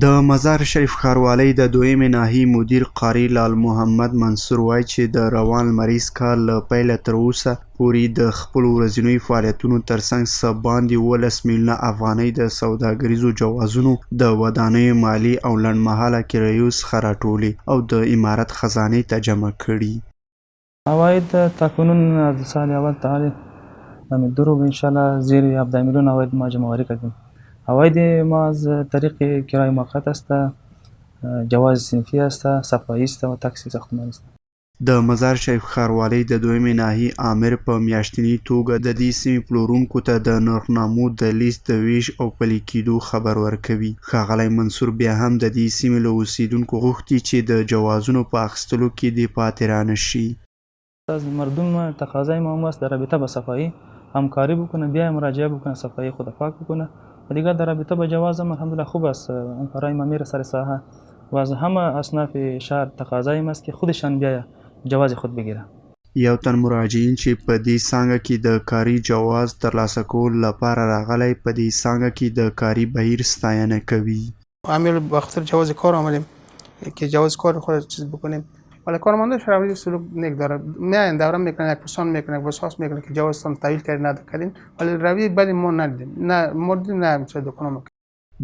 د مزار شریف ښاروالۍ د دویمې ناحیې مدیر قاري لال محمد منصور وایي چې د روان لمریز کال له پیله تر اوسه پورې د خپلو ورځنیو فعالیتونو ترڅنګ څه باندې 17 میلیونه افغانۍ د سوداګریزو جوازونو، د ودانیو مالي او لنډمهاله کرایو څخه راټولې او د امارت خزانې ته جمع کړي. عواید تاکنون از سال اول تا حال دو ربع انشالله زیر 17 میلیون عواید ما جمع آوری کردیم. عواید ما از طریق کرای موقت است، جواز صنفی است، صفایی است و تکس ساختمانی است. د مزار شریف ښاروالۍ د دویمې ناحیې آمر په میاشتني توګه د دې سیمې پلورونکو ته د نرخنامو د لیست د وېش او پلي کېدو خبر ورکوي. ښاغلی منصور بیا هم د دې سیمې له اوسېدونکو غوښتي چې د جوازونو په اخیستلو کې دې پاتې رانه شي. از مردم تقاضای ما هم است در رابطه با صفایی همکاری بکنه، بیا مراجعه بکنه، صفایی خود پاک بکنه و دیگر در رابطه با جواز هم الحمدلله خوب است. همکارای ما میره سر ساحه و از همه اصناف شهر تقاضای ما است که خودشان بیا جواز خود بگیره. یو تن مراجعین چې په دې څانګه کې د کاري جواز ترلاسه کولو لپاره راغلی، په دې څانګه کې د کاري بهیر ستاینه کوي. عامل به خاطر جواز کار آمدیم که جواز کار خود چیز بکنیم، ولی کارمندش روی سلوک نیک داره. میاین دوره میکنن، یک پرسان میکنن، یک وسواس میکنن که جوازتان تحویل کردین ندادین، ولی روی بدی ما ندیدیم، نه ما دیدیم نه همچنین دکان.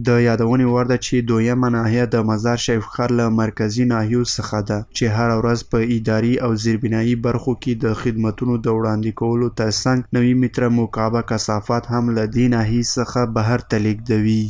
د یادونې وړ ده چې دویمه ناحیه د مزار شریف ښار له مرکزي ناحیو څخه ده چې هره ورځ په اداري او زیربنایي برخو کې د خدمتونو د وړاندې کولو ترڅنګ 90 متره مکعبه کثافات هم له دې ناحیې څخه بهر ته لېږدوي.